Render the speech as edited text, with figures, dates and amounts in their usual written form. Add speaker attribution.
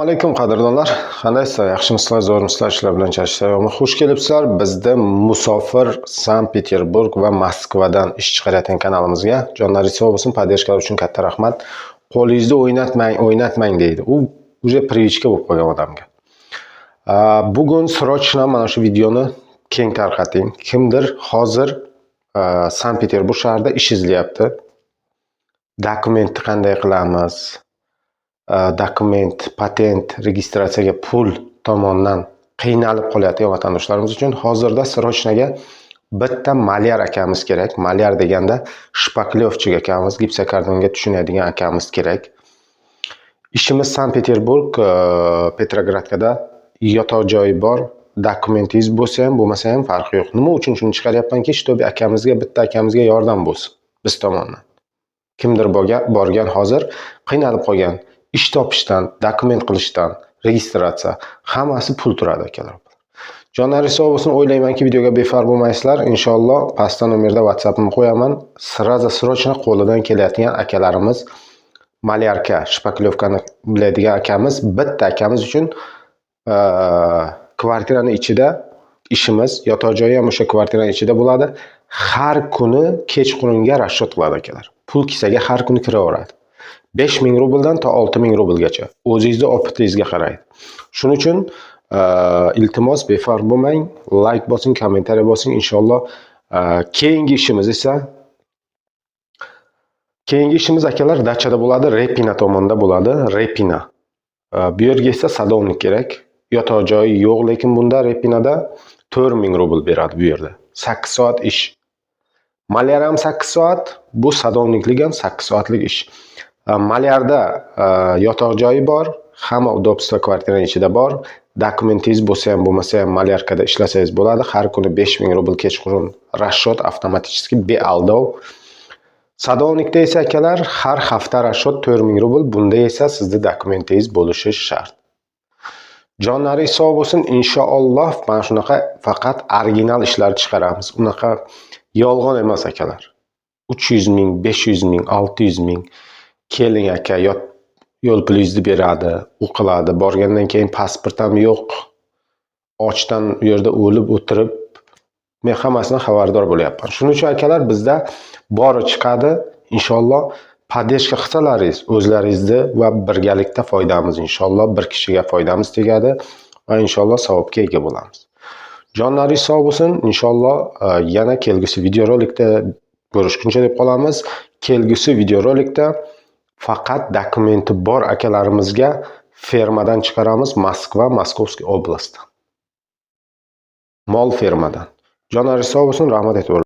Speaker 1: Assalomu alaykum, qadrdonlar. Qandaysizlar? Yaxshimisizlar, zo'rmisizlar? Ishlar bilan charchasizlarmi? Xush kelibsizlar. Bizda musofir Sankt-Peterburg va Moskvadan ish chiqarayotgan kanalimizga. Jonlaringiz sog' bo'lsin, поддержка lar uchun katta rahmat. Qo'lingizni o'ynatmang, o'ynatmang deydi. U уже привычка bo'lib qolgan odamga. Bugun срочно mana shu videoni keng tarqating. Kimdir hozir Sankt-Peterburg shahrida ish izlayapti. Dokumentni qanday qilamiz? Dokument, patent, registratsiyaga pul tomondan qiynalib qolayotgan vatandoshlarimiz uchun hozirda срочно ga bitta маляр akamiz kerak. Маляр deganda шпаклёвщик akamiz, gipsokartonga tushunadigan akamiz kerak. Ishimiz Sankt-Peterburg, Petrogradkada, yotoq joyi bor. Dokumentingiz bo'lsa ham, bo'lmasa ham farqi yo'q. Nima uchun shuni chiqaryapmanki, чтобы akamizga, bitta akamizga yordam bo'lsin biz tomondan. Kimdir borgan hozir qiynalib qolgan, ish topishdan, dokument qilishdan, registratsiya, hammasi pul turadi, akalar. Jonlaringiz sog' bo'lsin, o'ylaymanki, videoga befarq bo'lmaysizlar. Inshaalloh pastda nomerda WhatsAppimni qo'yaman. Сразу срочно qo'lidan kelayotgan akalarimiz, малярка, шпаклёвка ni biladigan akamiz, bitta akamiz uchun kvartirani ichida ishimiz, yotoq joyi ham o'sha kvartirani ichida bo'ladi. Har kuni kechqurunga расчет qiladi, akalar. Pul kisaga har kuni kiraveradi. 5000 rubldan to 6000 rublgacha. O'zingizni опыт ingizga qaraydi. Shuning uchun iltimos, befarq bo'lmang, layk bosing, kommentariy bosing. Inshaalloh keyingi ishimiz, akalar, dachada bo'ladi, Repina tomonda bo'ladi, Repina. Bu yerga esa садовник kerak. Yotoq joyi yo'q, lekin bunda Repinada 4000 rubl beradi bu yerda. 8 soat ish. Маляр ham 8 soat, bu садовник lik ham 8 soatlik ish. Маляр da yotoq joyi bor, hamma удобство kvartirani ichida bor. Dokumentingiz bo'lsa ham, bo'lmasa ham малярка da ishlasangiz bo'ladi. Har kuni 5000 rubl kechqurun расчет avtomatik, bealdov. Садовник da esa, akalar, har hafta расчет 4000 rubl. Bunda esa sizni dokumentingiz bo'lishi shart. Jonlaringiz sog' bo'lsin, inshaalloh mana shunaqa faqat original ishlar chiqaramiz. Unaqa yolg'on emas, akalar. 300 ming, 500 ming, 600 ming keling aka, yot, yo'l pulingizni beradi, u qiladi. Borgandan keyin pasport ham yo'q. Ochdan u yerda o'lib o'tirib, men hammasidan xabardor bo'lyapman. Shuning uchun, akalar, bizda bori chiqadi. Inshaalloh поддержка qilsalaringiz o'zlaringizni va birgalikda foydamiz, inshaalloh bir kishiga foydamiz tegadi va inshaalloh savobga ega bo'lamiz. Jonlaringiz sog' bo'lsin. Inshaalloh yana kelgusi videorolikda ko'rishguncha deb qolamiz. Kelgusi videorolikda faqat dokumenti bor akalarimizga fermadan chiqaramiz, Moskva, Московский область. Mol fermadan. Jonlaringiz sog' bo'lsin, rahmat e'tibor.